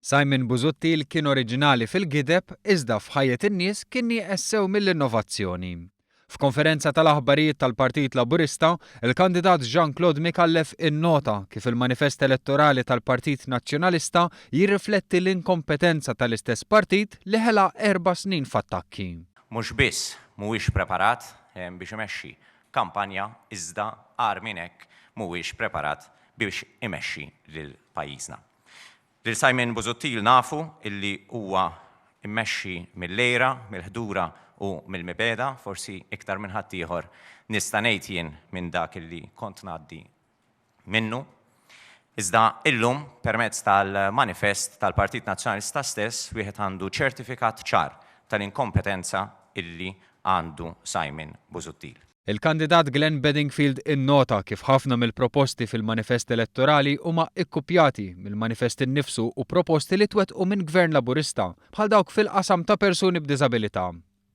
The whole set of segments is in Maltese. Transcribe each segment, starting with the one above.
Simon Busuttil kien oriġinali fil-gideb iżda f'ħajjet in-nies kien nieqes sew mill-innovazzjoni. F'konferenza tal-aħbarijiet tal-Partit Laburista, il-kandidat Jean Claude Micallef innota kif il-manifest elettorali tal-Partit Nazzjonalista jirrifletti l-inkompetenza tal-istess partit li ħela erba' snin f'attakki. Mhux biss mhuwiex preparat biex imexxi kampanja iżda agħar minn hekk mhuwiex preparat biex imexxi lil pajjiżna. Lil Simon Busuttil nafu illi huwa mmexxi mill-għira, mill-ħdura u mill-mibegħda, forsi iktar minn ħaddieħor nista' ngħid jien minn dak illi kont ngħaddi minnu. Iżda illum, permezz tal-manifest tal-Partit Nazzjonalista stess, wieħed għandu ċertifikat ċar tal-inkompetenza illi għandu Simon Busuttil. Il-kandidat Glenn Bedingfield innota kif ħafna mill-proposti fil-manifest elettorali huma ikkupjati mill-manifest innifsu u proposti li twettqu minn Gvern Laburista, bħal dawk fil-qasam ta' persuni b'diżabilità.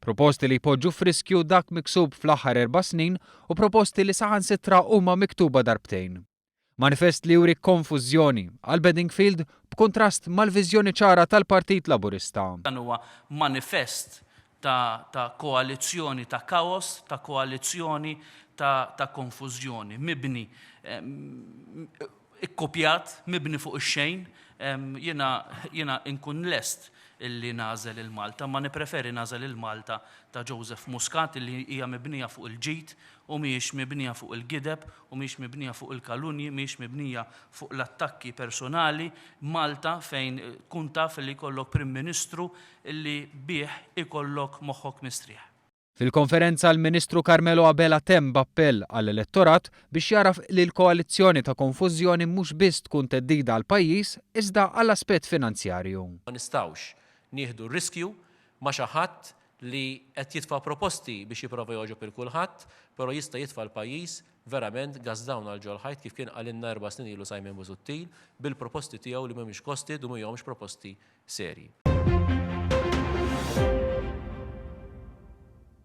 Proposti li jpoġġu f'riskju dak miksub fl-aħħar erba' snin u proposti li saħansitra huma miktuba darbtejn. Manifest li juri konfużjoni, qal Bedingfield, b'kuntrast mal-viżjoni ċara tal-Partit Laburista. Dan huwa manifest ta' ta' koalizzjoni ta' kaos, ta' koalizzjoni ta' ta' konfużjoni, mibni ikkupjat, mibni fuq ix-xejn. Jiena jiena nkun lest illi nagħżel il-Malta, imma nippreferi nagħżel il-Malta ta' Joseph Muscat illi hija mibnija fuq il-ġid u mhijiex mibnija fuq il-gideb u mhijiex mibnija fuq il-kalunji, mhijiex mibnija fuq l-attakki personali, Malta fejn tkun taf li jkollok Prim Ministru li bih ikollok moħħok mistrieħ. Fil-konferenza l-Ministru Carmelo Abela temm b'appell għall-elettorat biex jagħraf li l-koalizzjoni ta' konfużjoni mhux biss tkun theddida għall-pajjiż iżda għall-aspett finanzjarju. Ma nistgħux nieħdu r-riskju ma' xi ħadd li qed jitfa' proposti biex jipprova jogħġob 'il kulħadd, però jista' jitfa' l-pajjiż verament gas down għal ġol-ħajt kif kien qalilna erba' snin ilu Simon Busuttil bil-proposti tiegħu li mhumiex costed u mhumiex proposti serji.